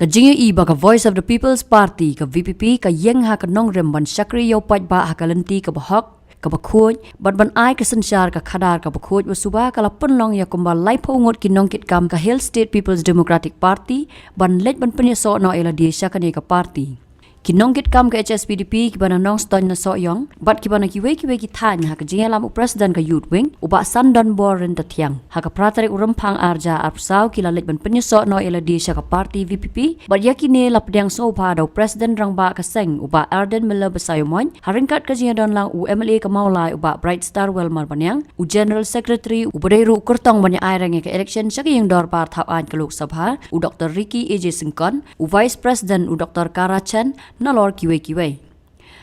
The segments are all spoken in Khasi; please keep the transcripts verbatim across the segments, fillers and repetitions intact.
Ka jingïohi ba ka Voice of the People's Party, ka V P P, ka ïeng ha ka nongrim ban shakri ïa u paidbah ha ka lynti kaba hok, kaba khuid, bad ban ai ka synshar ka khadar kaba khuid ba suba, ka la pynlong ïa kumba laiphew ngut ki nongkitkam ka Hill State People's Democratic Party ban leit ban pynïasoh noh ïa lade sha kane ka party. Ki nongkitkam ka H S P D P kiba na Nongstoiñ, na Sohiong bad kiba na kiwei kiwei ki thaiñ, ha ka jingïalam u President ka Youth Wing, u Bah Sandonbor Ryntathiang, ha ka phra tarik u Rymphang arhajar arphew saw, ki la leit ban pynïasoh noh ïa lade sha ka party V P P, bad ïa kine la pdiang sngewbha da u President Rangbah ka seng, u Bah Ardent Miller Basaiawmoit, ha ryngkat ka jingïadon lang u M L A ka Mawlai, u Bah Brightstarwell Marbaniang, u General Secretary, uba dei ruh u kyrtong ban ïa aireng ïa ka election sha ka ïing dorbar thawaiñ ka Lok Sabha, u Doktor Ricky A J Syngkon, u Vice President, u Doktor Kara Chen, nalor kiwei kiwei.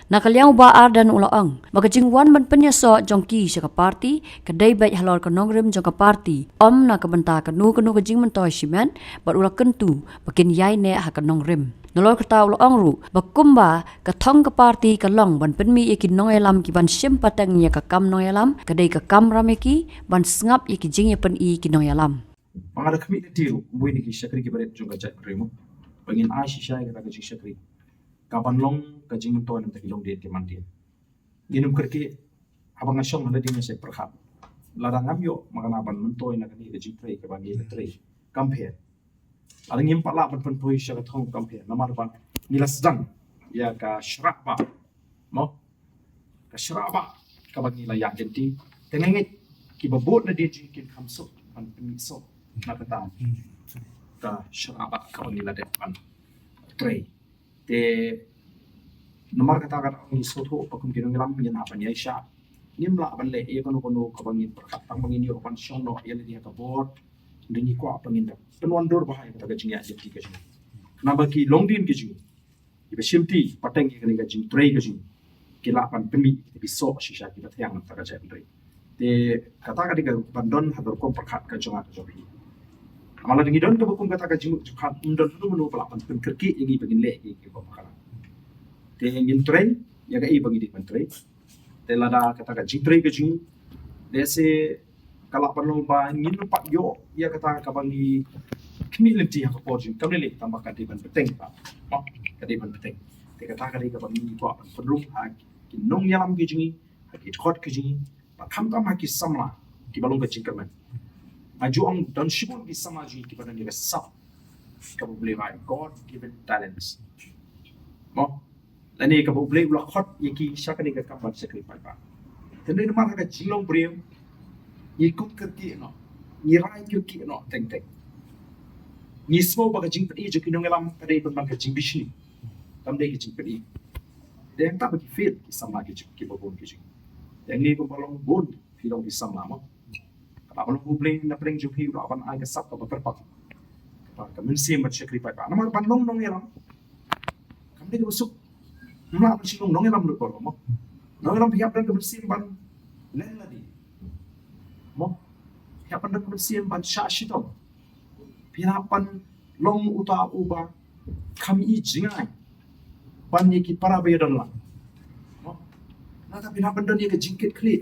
Na ka liang u Bah Ardent u la ong ba ka jingwan ban pynïasoh jong ki sha ka party ka dei beit halor ka nongrim jong ka party, ym na ka bynta kano kano ka jingmyntoi shimet, bad u la kyntu ba kin ïai neh ha ka nongrim. Nalor kata u la ong ruh ba kumba ka thong ka party ka long ban pynmih ïa ki nongïalam kiban shim pateng ïa ka kam nongïalam, ka dei ka kamram ïa ki ban sngap ïa ki jingïapyni ki nongïalam. Ba nga da khmih lynti ruh, buh ïa ki shakri kiba rit jong ka jaitbynriew mo, ba ngin ai shisha ïa kata ka jingshakri kaban long ka jingmyntoi na ka bynta ki longdien ki mandien. Ngin ym kyrkieh, haba nga shong ha lade nga sa pyrkhat, lada ngam ïoh makna ban myntoi na kane ka jingtrei kaba ngi la trei, kam pher. Lada ngim pat lah ban pynpoi sha ka thong, kam pher, namar ba ngi la sdang ïa ka shrah bah, mo, ka shrah bah kaba ngi la ïaid lynti. Te nga ngeit kiba bud nadien jong ngi kin kham suk ban pynmih suk na kata ka shrah bah kaba ngi la dep ban trei. Te namar kata, ka dei ngi sngewthuh ba kum ki nongïalam ngin hap ban ïaishah. Ngim lah ban leh ïa kano kano kaba ngin pyrkhat tang ba ngin ïoh ban shong noh ïa lade ha ka bor. Te ngi kwah ba ngin da pynwandur bha ïa kata ka jingïaid lynti ka jong ngi. Namar ki longdien ki jong ngi, kiba shimti pateng ïa kane ka jingtrei ka jong ngi, ki lah ban pynmih ïa ki soh shisha kiba thiang na kata ka jaitbynriew. Te kata ka dei kaban don ha ka rukom pyrkhat ka jong nga ka jong phi. Namar lada ngi don kaba kum kata ka jingmut jingpyrkhat, ym don uno uno ba lah ban pynkyrkieh ïa ngi ba ngin leh ïa ki bym bakla. Te ngin trei ïa kaei ba ngi dei ban trei. Te lada kata ka jingtrei ka jong ngi, lehse ka lah ban long ba ngin ym pat ïoh ïa kata kaba ngi khmih lynti ha ka por jong ngi, kam lei lei, tang ba ka dei ban bteng, ba ka dei ban bteng. Te kata ka dei kaba ngi kwah ban pynrung ha ki nongïalam ki jong ngi, ha ki dkhot ki jong ngi, bad khamtam ha ki samla kiba long ka jingkyrmen. Nga ju ong don shibun ki samla jong ngi kiba don ïa ka sap kaba U Blei ai, God given talents, mo, lane kaba U Blei u la khot ïa ki sha kane ka kam ban shakri paidbah. Hynrei namar ha ka jinglong briew ngi kum kyrkieh noh, ngi rai kyrkieh noh teng teng. Ngi sngew ba ka jingpyni jong ki nongïalam ka dei pynban ka jingbishni, kam dei ka jingpyni. Te hangta ba ki fail ki samla ki jong, kiba bun ki jong ngi. Te ngi kumba long bun phi long ki samla, mo, kaba long U Blei na pdeng jong phi u lah ban ai ka sap kaba kyrpang, kaba ka mynsiem ban shakri paidbah. Namar ban long nongïalam kam dei kaba suk. Ym lah ban shu long nongïalam lut baroh, mo. Nongïalam phi hap don ka mynsiem ban len lade, mo. Phi hap ban don ka mynsiem ban shah shitom. Phi hap ban long uta uba kham i jngai ban ïa ki para ba ïadon lang, mo. Nangta phi hap ban don ïa ka jingkit khlieh.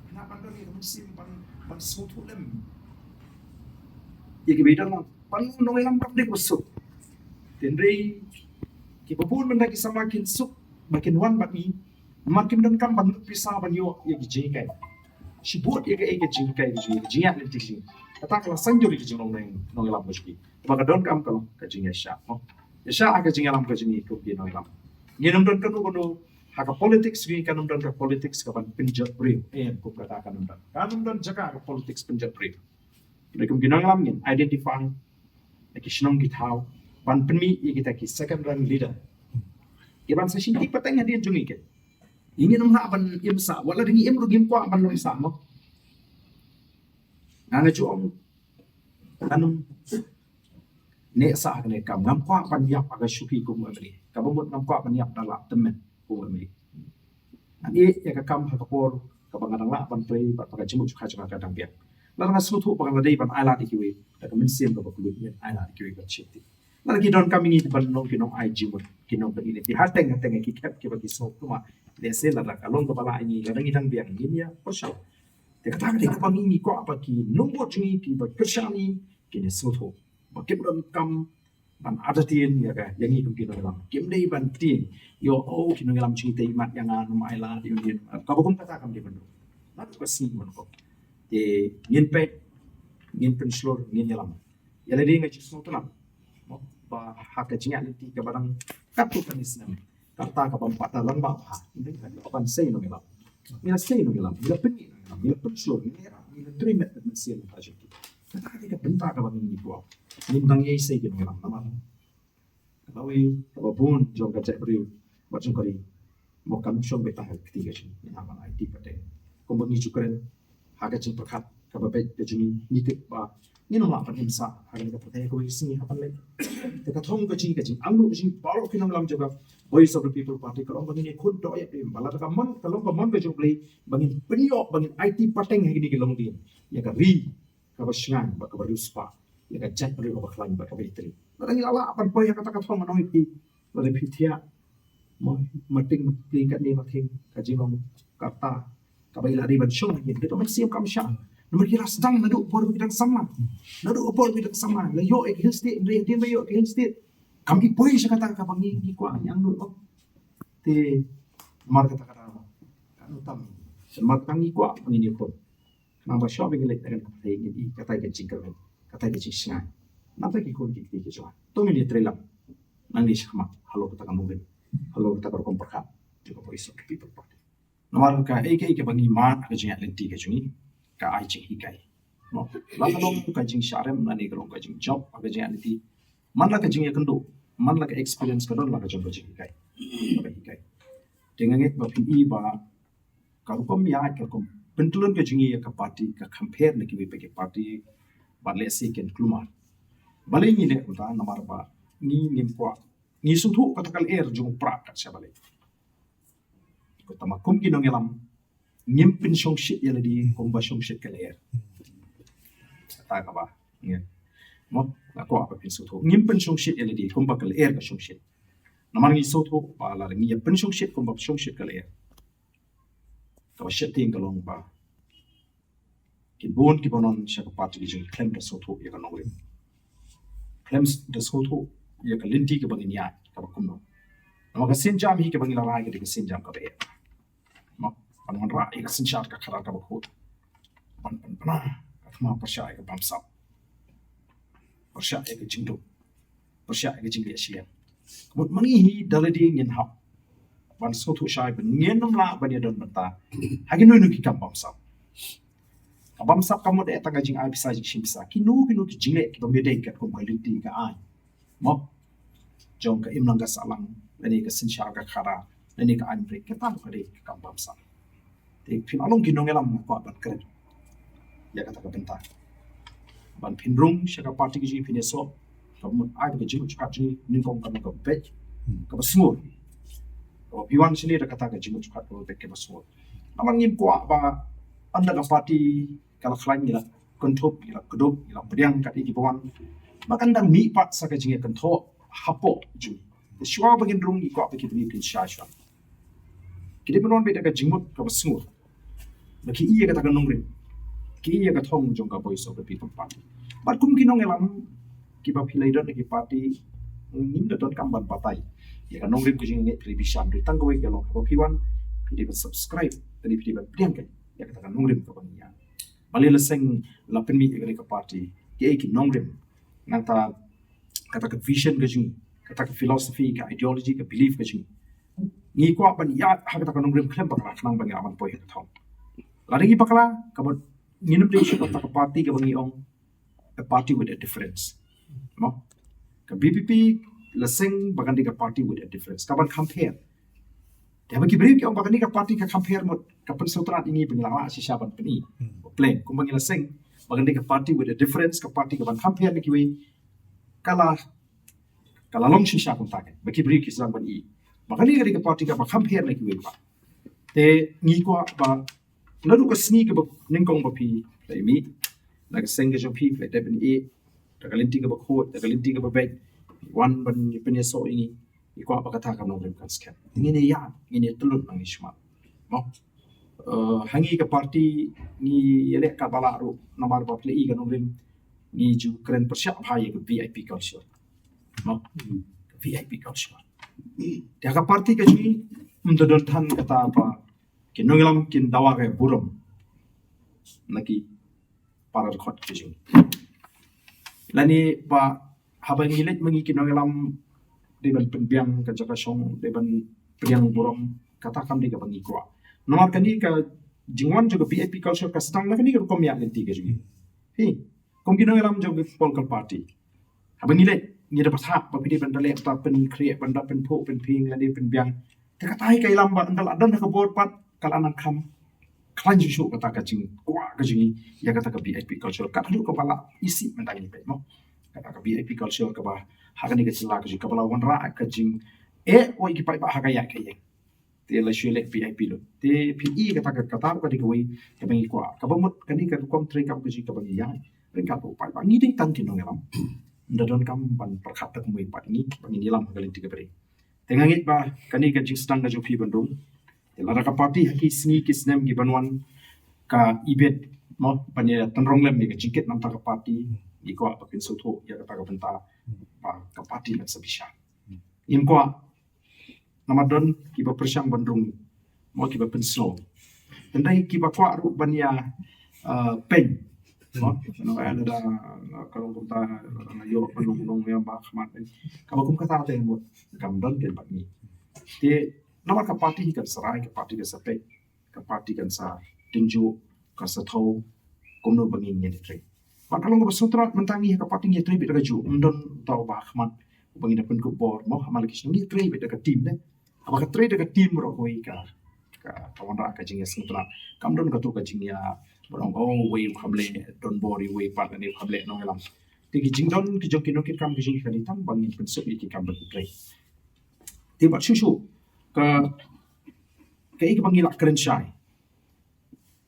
Phi hap ban don ïa ka mynsiem ban, ban sngewthuh lem ïa kiba ïadon lang. Ban long nongïalam kam dei kaba suk. Hynrei kiba bun mynta ki samla kin suk ba kin wan bad ngi, namar kim donkam ban lut pisa ban ïoh ïa ki jinghikai. Shibun ïa kaei ka jinghikai ka jong ngi, ka jingïaid lynti ka jong ngi, kata ka la saiñdur ïa ka jinglong nong, nongïalam ka jong ngi. Ba ka donkam ka long ka jingïaishah, mo. Ïaishah ha ka jingïalam ka jong ngi kum ki nongïalam. Ngin ym don kano kano ha ka politics jong ngi, kan ym don ka politics kaban pynjot briew. Em, kum kata kan ym don. Kan ym don jaka ka politics pynjot briew. Hynrei kum ki nongïalam ngin identify na ki shnong ki thaw ban pynmih ïa kita ki second rank leader kiban sa shim ki pateng hadien jong ngi. Ngi ngin ym lah ban im sah, wat la dang ngi im ruh ngim kwah ban long sah, mo. Nga nga ju ong, ngan ym neh sah ha kane ka kam, ngam kwah ban ïap ha ka shuki kum u M L A. Kaba mut ngam kwah ban ïap da lad tymmen kum u M L A. Ngan ïeh ïa ka kam ha ka por kaba nga dang lah ban trei bad ba ka jingmut jingpyrkhat jong nga ka dang biang. Lada nga sngewthuh ba nga la dei ban ailad ïa kiwei, da ka mynsiem kaba kylluid ngin ailad ïa kiwei ban sheptieng. Lada ki donkam ïa ngi ban long ki nongai jingmut, ki nongpyni lynti, ha teng ha teng ki khep kiba ki sngewthuh ma. Lehse lada ka long kaba lah ïa ngi, lada ngi dang biang, ngin ïa pyrshang. Te kata ka dei kaba ngi, ngi kwah ba ki nongbud jong ngi kiba kyrshan ïa ngi kin ïa sngewthuh ba kim donkam Ban artatien ïa ka, ïa ngi kum ki nongïalam. Kim dei ban tieng ïoh, oh, ki nongïalam jong ngi te mat ïa nga, ym ai lad ïa u dien. Kaba kum kata kam dei ban ruh. Naduh ka sngi ban ruh. Te ngin peit, ngin pynshlur, ngin ïalam. Ïa lade nga jingsngewtynnat, mo, ba ha ka jingïaid lynti kaba dang katto katne snem, kata kaba ym pat da rangbah bha, ngi dei ban sei nongïalam. Ngi la sei nongïalam, ngi la pynmih nongïalam, ngi la pynshlur, ngi la ïarap, ngi la trei met bad mynsiem ha ka jong ki. Kata ka dei ka bynta kaba ngi kwah. Ngim dang ïai sei ki nongïalam namar ka dawai kaba bun jong ka jaitbynriew bad jong ka ri, mo, kam shong beit tang ha ka kti ka jong ngi, ngi hap ban aiti pateng. Kumba ngi ju kren ha ka jingpyrkhat kaba beit ka jong ngi, ngi tip ba ngin ym lah ban im sah ha kane ka pyrthei, kawei ka sngi hap ban leit. Te ka thong ka jong ngi, ka jingangnud ka jong ngi baroh ki nongïalam jong ka Voice of the People Party ka long ba ngin ïakhun dohnud ïa ka im, ba lada ka mon, ka long ka mon ka jong U Blei, ba ngin pynïoh, ba ngin aiti pateng ha kine ki longdien ïa ka ri kaba shngaiñ bad kaba riewspah, ïa ka jaitbynriew kaba khlaiñ bad kaba ïatrei. Lada ngi la lah ban poi ha kata ka thong, ngan ong ïa phi, lada phi thiah, mo, mating, mating katne, mating ka jinglong kata kaba ïa la dei ban shong ïa ngi, ka mynsiem kam shah. Namar ki la sdang naduh por ba ki dang samla. Naduh por ba ki dang samla la ïoh ïa ka Hill State, hynrei hadien ba ïoh ïa ka Hill State kam i poi sha kata kaba ngi, ngi kwah, ngi angnud, mo. Te namar kata, kata ka dei tam, namar kata ngi kwah ba ngin ïakhun. Khnang ba shuwa ba ngin leit na kane ka pyrthei ngin i katai ka jingkyrmen, katai ka jingshngaiñ. Nangta ki khun ki kti ki jong nga, to ngin ïatrei lang nangne shakhmat halor kata ka nongrim, halor kata ka rukom pyrkhat jong ka Voice of the People Party. Namar kaei kaei kaba ngi mad ha ka jingïaid lynti ka jong ngi ka ai jinghikai. Mo, la ka long ka jingshah rem lane ka long ka jingjop ha ka jingïaid lynti, man la ka jingïakynduh, man la ka experience, ka don la ka jong ka jinghikai kaba hikai. Te nga ngeit ba phin i ba ka rukom ïaid, ka rukom pyntylun ka jong ngi ïa ka party ka compare na kiwei pat ki party, bad lehse kin kulmar. Balei ngi leh kumta? Namar ba ngi, ngim kwah, ngi sngewthuh kata ka lyer jong u prah kat shaba leit. Kata ma kum ki nongïalam ngim pynshongshit ïa lade kumba shongshit ka lyer. Kata kaba ngi, mo, nga kwah ba phin sngewthuh, ngim pynshongshit ïa lade kumba ka lyer ka shongshit. Namar ngi sngewthuh ba lada ngi ïa pynshongshit kumba shongshit ka lyer, kaba sheptieng ka long ba ki bun kiba don sha ka party ka jong ngi khlem da sngewthuh ïa ka nongrim, khlem da sngewthuh ïa ka lynti kaba ngin ïaid kaba kumno. Namar ka sienjam hi kaba ngi la rai ka dei ka sienjam kaba eh, mo, ban wanrah ïa ka synshar ka khadar kaba khuid, ban pynbna ka thma pyrshah ïa ka bamsap, pyrshah ïa ka jingduk, pyrshah ïa ka jingleh shiliang. Ka mut ma ngi hi da lade ngin hap ban sngewthuh shai ba ngin ym lah ban ïadon bynta ha kino kino ki kam bamsap. Ka bamsap kam mut eh tang ka jingai pisa, jingshim pisa, kino kino ki jingleh kiba ym ïadei katkum ka lynti ka aiñ, mo, jong ka imlang ka sahlang lane ka synshar ka khadar lane ka aiñ rit, kata ka dei ka kam bamsap. Te phin long ki nongïalam, nga kwah ban kren ïa kata ka bynta ban phin rung sha ka party ka jong ngi, phin ïasoh, ka mut ai ba ka jingmut jingpyrkhat jong ngi nyngkong kan long kaba beit, kaba sngur. Kaba phi wan shane da kata ka jingmut jingpyrkhat kaba beit, kaba sngur. Namar ngim kwah ba ynda ka party ka la khlaiñ, ngi la kynthup, ngi la kdup, ngi la pdiang kat ïa kiba wan, ba kan dang mih pat sa ka jingïakynthoh hapoh jong ngi. Te shuwa ba ngin rung, ngi kwah ba ki briew kin shai shuwa. Ki dei ban wan beit da ka jingmut kaba sngur, ba ki i ïa kata ka nongrim, ki i ïa ka thong jong ka Voice of the People Party. Bad kum ki nongïalam kiba phi la ïadon ha ki party, ngim da donkam ban batai ïa ka nongrim ka jong ngi, phi la bishar. Dei tang kawei ka long, haba phi wan, phi dei ban subscribe, phi dei, phi dei ban pdiang ïa kata ka nongrim kaba ngi ïa. Balei la seng la pynmih ïa kane ka party, kiei ki nongrim, nangta kata ka vision ka jong ngi, kata ka philosophy, ka ideology, ka belief ka jong ngi. Ngi kwah ban ïaid ha kata ka nongrim khlem bakla khnang ba ngin lah ban poi ha ka thong. Lada ngi bakla, ka mut ngin ym dei shuh kata ka party kaba ngi ong a party with a difference, mo? Ka V P P la seng ba kan dei ka party with a difference, kaban compare. Te haba ki briew ki ong ba kane ka party ka compare, mut ka pynsngewtynnat ïa ngi ba ngi la lah shisha ban pyni. Hmm. Plain, kumba ngi la seng ba kan dei ka party with a difference, ka party kaban compare na kiwei, ka la, ka la long shisha kumta, ba ki briew ki sdang ban i ba kane ka dei ka party kaba compare na kiwei pat. Te ngi kwah ba naduh ka sngi kaba nyngkong ba phi la mih na ka seng ka jong phi, phi la dep ban ïeh da ka lynti kaba khuid, da ka lynti kaba beit, wan ban pynïasoh ïa ngi, ngi kwah ba kata ka nongrim kan skhem. Ngin ïa, ngin ïa tylli nangne shakhmat, mo. Eh, ha ngi ka party ngi ïaleh katba lah ruh, namar ba phi la i ka nongrim, ngi ju kren pyrshah bha ïa ka V I P culture. Mo, V I P culture. Te ha ka party ka jong ngi, ym don than kata ba ki nongïalam kin dawa ka burom na ki para dkhot ka jong ngi. Lane ba haba ngi leit ma ngi ki nongïalam, dei ban pynbiang ka jaka shong, dei ban pdiang burom, kata kam dei kaba ngi kwah. Namar kane ka jingwan jong ka V I P culture ka sdang na kane ka rukom ïaid lynti ka jong ngi. Hi, kum ki nongïalam jong ka political party, haba ngi leit, ngi da bthah ba phi dei ban da leh, ban da pynkhreh, ban da pynphuh pynphieng lane pynbiang. Te kata hi ka ïalam ba ynda la don ha ka bor pat ka la nang kham khlaiñ shuh shuh kata ka jingkwah ka jong ngi ïa kata ka V I P culture. Kata haduh kaba la isih mynta ngi peit mo, kata ka V I P culture kaba ha kane ka jylla ka jong ngi kaba la wanrah ka jingeh wei ki paidbah ha ka ïaid ka ïeng. Te la shu leh V I P lut. Te phi i kata ka, kata ka dei kawei kaba ngi kwah. Kaba mut kane ka rukom treikam ka jong ngi kaba ngi ïaid ryngkat bad u paidbah, ngi dei tang ki nongïalam. Ynda donkam ban pyrkhat da kumwei pat ngi ba ngin ïalam ha ka lynti kaba dei. Te nga ngeit ba kane ka jingsdang ka jong phi ban rung, te lada ka party ha ki sngi ki snem ki ban wan ka ibit mo, ban ïa tynrong lem ïa ka jingkit na bynta ka party, ngi kwah ba kin sngewthuh ïa kata ka bynta ba ka party kan sa bishar. Ngim kwah namar don kiba pyrshang ban rung mo, kiba pynsngew. Tang dei kiba kwah ruh ban ïa, uh, pyn mo, no, eh, lada, uh, ka long kumta, uh, ïoh ban long long ïa ba khmat, eh. Kaba kum kata te mo kam don ken bad ngi. Te namar ka party kan sa rai, ka party kan sa peit, ka party kan sa tynjuh, kan sa thaw kumno ba ngin ïa trei. Bad ka long kaba sngewtynnat mynta ngi ha ka party ngi trei beit da kajuh, ym don uta uba ha khmat uba ngi da pynkup bor mo, ha man la ki shnong ngi trei beit da ka team ne. Haba ka trei da ka team ruh kawei ka, ka, ka wanrah ka jingïasngewtynnat. Kam don kato ka jingïa ba ong, oh, wei u kham leh don bor, wei pat lane u kham leh nongïalam. Te ki jingdon ki jong ki nongkitkam ki jong ki ka dei tang ba ngin pynsuk ïa ki kam ba ki trei. Te bad shuh shuh ka, kaei kaba ngi lah kren shai.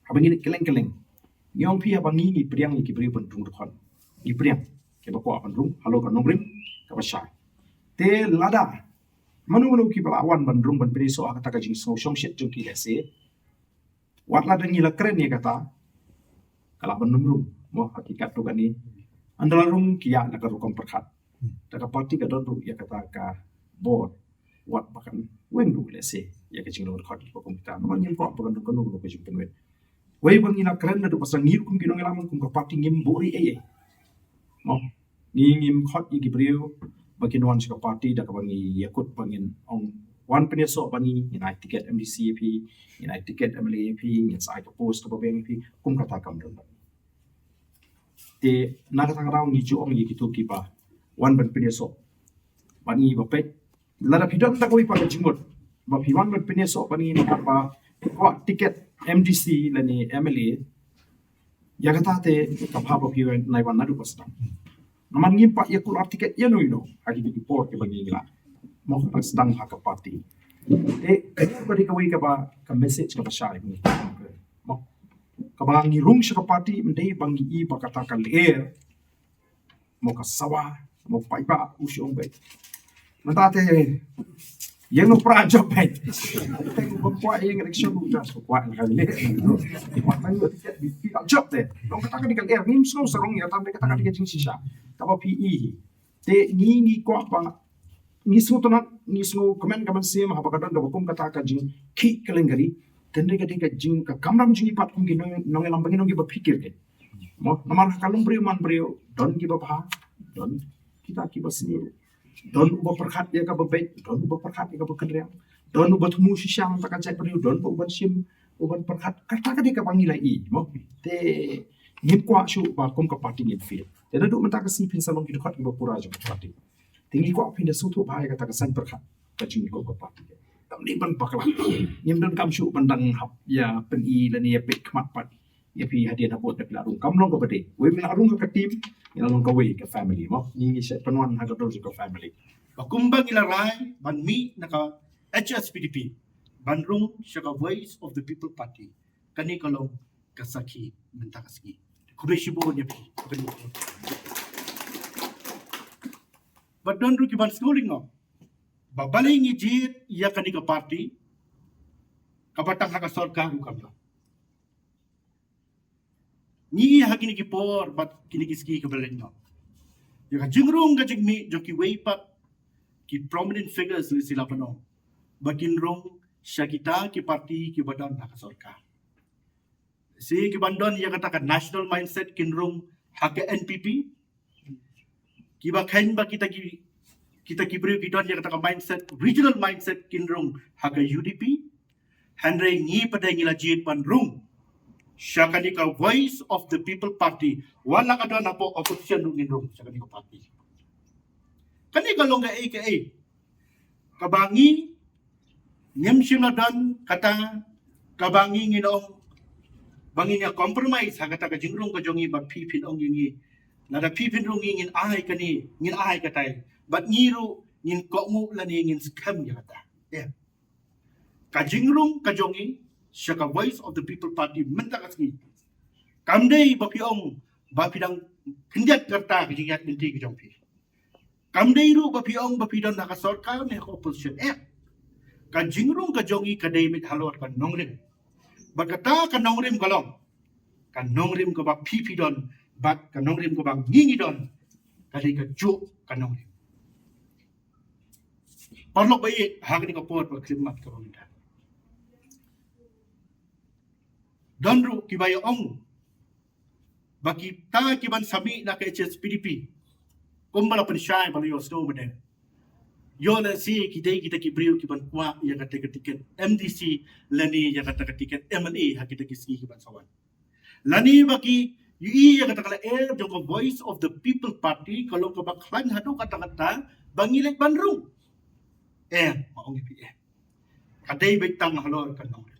Haba ngi leit kylleng kylleng, ngi ong phi haba ngi, ngi pdiang ïa ki briew ban rung dkhot. Ngi pdiang kiba kwah ban rung halor ka nongrim kaba shai. Te lada mano mano kiba lah wan ban rung ban pynïasoh ha kata ka jingsngew shongshit jong ki lehse, wat lada ngi la kren ïa kata, ka lah ban nym rung mo, hakikat to kane. Ynda la rung ki ïa da ka rukom pyrkhat. Da ka party ka don ruh ïa kata ka bor, wat ba kan weng ruh lehse ïa ka jingrung dkhot kiba kum kita. Namar ngim kwah ba kan don kano kano ka jingpynwit. Wei ba ngi la kren naduh ba sdang, ngi ruh kum ki nongïalam kum ka party ngim buhrieh ei ei mo. Ngi ngim khot ïa ki briew ba kin wan sha ka party da kaba ngi ïakut ba ngin ong wan pynïasoh bad ngi, ngin ai tiket M D C ïa phi, ngin ai tiket M L A ïa phi, ngin sa ai ka post kaba biang ïa phi. Kum kata kam don. Te na kata ka daw ngi ju ong ïa kito kiba wan ban pynïasoh bad ngi ba peit, lada phi don da kawei pat ka jingmut ba phi wan ban pynïasoh bad ngi namar ba kwah tiket M D C lane M L A, ïa kata te ka bha ba phi wan, nai wan naduh ba sdang. Namar ngim pat ïa kular tiket ïano ïano ha kito ki por kiba ngi lah mo, kaba sdang ha ka party. Te kane ka dei kawei kaba ka message kaba shai mo. Kaba ngi rung sha ka party ym dei ba ngi i ba kata ka lyer mo, ka sawa mo, paidbah u shong beit. Mynta te ïeng noh pra jop beit. Te u ba kwah ïeng election u jas u kwah ïeng kali. Wat tang ïoh tiket bi phi la jop te. Long kata ka dei ka lyer, ngim sngew sarong ïa tam, kata ka dei ka jingshisha kaba phi i. Te ngi, ngi kwah ba ngi sngewtynnat, ngi sngewkmen ka mynsiem haba ka don kaba kum kata ka jingkhih kylleng kali. Te ka dei ka jing, ka kamram jong ngi pat kum ki nong, nongïalam ba ngin ong kiba phikir ki mo. Namar ha ka lum briew man briew don kiba bha, don kita kiba sniew, don uba pyrkhat ïa kaba beit, don uba pyrkhat ïa kaba kynriang, don uba thmu shisha na ka jaitbynriew, don uba, uban shim, uban pyrkhat. Kata ka dei kaba ngi la i mo. Te ngim kwah shuh ba kum ka party ngin fail. Te naduh mynta ka sngi phin sa long ki dkhot kiba pura jong ka party. Te ngi kwah phin da sngewthuh bha ïa kata ka saiñ pyrkhat ka jong ngi kum ka party. Kam dei ban bakla. Ngim donkam shuh ban dang hap ïa pyni lane ïa peit khmat pat ïa phi hadien habud da phi la rung. Kam long kaba dei. Wei phi la rung ha ka team, ngi la long kawei ka family mo. Ngi, ngi sa pynwan ha ka dor jong ka family. Ba kumba ngi la rai ban mih na ka H S P D P ban rung sha ka Voice of the People Party, kane ka long ka sakhi mynta ka sngi. Khublei shibun ïa phi. Ba don ruh kiban sngewlyngngoh ba balei ngi jied ïa kane ka party kaba tang ha ka sorkar ruh kam don. Ngi ha kine ki por bad kine ki sngi kiba leit noh, Ïa ka jingrung ka jingmih jong kiwei pat ki prominent figures lehse lah ban ong ba kin rung sha kita ki party kiba don ha ka sorkar. Lehse kiban don ïa kata ka national mindset kin rung ha ka N P P. Kiba kheiñ ba kita ki, kita ki briew ki don ïa kata ka mindset, regional mindset, kin rung ha ka U D P. Hynrei ngi pat de ngi la jied ban rung sha kane ka Voice of the People Party. Wat la ka don hapoh opposition ruh ngin rung sha kane ka party. Kane ka long kaei kaei kaba ngi ngim shym la don kata kaba ngi ngin ong ba ngin ïa compromise ha kata ka jingrung ka jong ngi ba phi phin ong ïa ngi. Lada phi phin rung ïa ngi ngin ai kane, ngin ai katai. Bad ngi ruh ngin kohnguh lane ngin skhem ïa kata. Ïa. Ka jingrung ka jong ngi sha ka Voice of the People Party mynta ka sngi kam dei ba phi ong ba phi dang khyndiat ka rta ka jingïaid lynti ka jong phi. Kam dei ruh ba phi ong ba phi don ha ka sorkar ne ha ka opposition. Ïa. Ka jingrung ka jong ngi ka dei beit halor ka nongrim. Bad kata ka nongrim ka long ka nongrim kaba phi phi don bad ka nongrim kaba ngi ngi don. Ka dei kajuh ka nongrim. Paralok ba ïeit, ha kane ka por ba khyllipmat kaba mynta don ruh kiba ïa ong ba kita kiban sa mih na ka H S P D P kumba la pynshai ba la ïohsngew mynne. Ïoh lehse ki dei kita ki briew kiban kwah ïa kata ka tiket M D C lane ïa kata ka tiket M L A ha kita ki sngi kiban sa wan. Lane ba ki ïohi ïa kata ka lyer jong ka Voice of the People Party ka long kaba khlaiñ haduh katta katta ba ngi leit ban rung. Em, ma ong ïa phi em. Ka dei beit tang halor ka nongrim.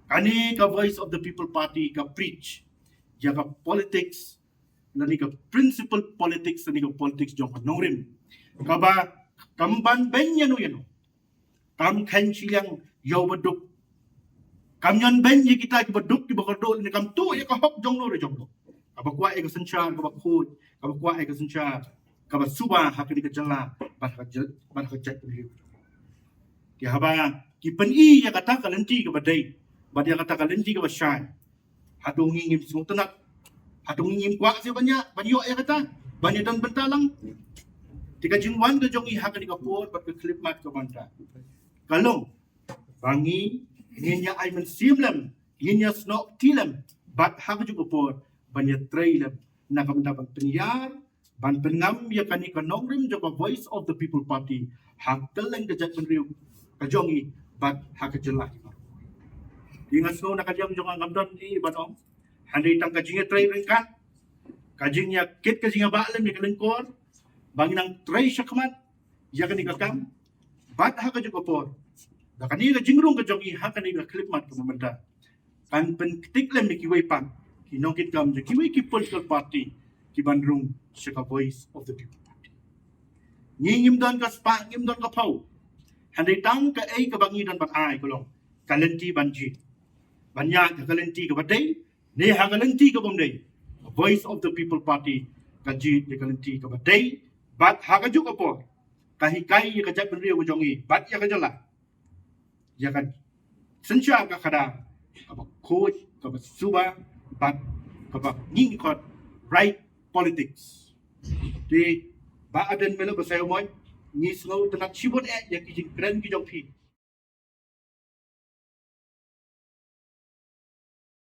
Kane ka Voice of the People Party ka preach ïa ka politics lane ka principle politics lane ka politics jong ka nongrim. Kaba kam banbeiñ ïano ïano. Kam kheiñ shiliang ïa uba duk. Kam ñion beiñ ïa kita kiba duk kiba kordor ne kam tuh ïa ka hok jong no re jong no. Kaba kwah ïa ka synshar kaba khuid, kaba kwah ïa ka synshar kaba suba ha kane ka jylla bad ha ka jyl-, bad ha ka jaitbynriew. Ki haba ki pyni ïa kata ka lynti kaba dei bad ïa kata ka lynti kaba shai. Hato ngi ngim sngewtynnat? Hato ngi ngim kwah seh ban ïa, ban ïoh ïa kata, ban ïa don bynta lang? Te ka jingwan ka jong ngi ha kane ka por bad ka khyllipmat ka mynta ka long ba ngi ngin ïa ai mynsiem lem, ngin ïa snoh kti lem bad ha kajuh ka por ban ïa trei lem na ka bynta ban pynïar ban pynngam ïa kane ka nongrim jong ka Voice of the People Party ha kylleng ka jaitbynriew ka jong ngi bad ha ka jylla. Te nga sngew na ka liang jong nga ngam don ei ei ban ong hynrei tang ka jingïatrei ryngkat, ka jingïakit ka jingïabah lem ïa ka lyngkor ba ngin nang trei shakhmat ïa kane ka kam bad ha kajuh ka por ba kane ka jingrung ka jong ngi ha kane ka khyllipmat ka mynta kan pynktik lem ïa kiwei pat ki nongkitkam jong kiwei ki political party kiban rung sha ka Voice of the People Party. Ngi ngim don ka spah, ngim don ka phew. Hynrei tang kaei kaba ngi don ban ai ka long ka lynti ban jied, ban ïaid ha ka lynti kaba dei ne ha ka lynti kabym dei. Ka Voice of the People Party ka jied ïa ka lynti kaba dei bad ha kajuh ka por ka hikai ïa ka jaitbynriew ka jong ngi bad ïa ka jylla ïa ka synshar ka khadar kaba khuid, kaba suba bad kaba ngi ngi khot right politics. Te Bah Ardent Miller, Bah Saiawmoit, ngi sngewtynnat shibun eh ïa ki jingkren ki jong phi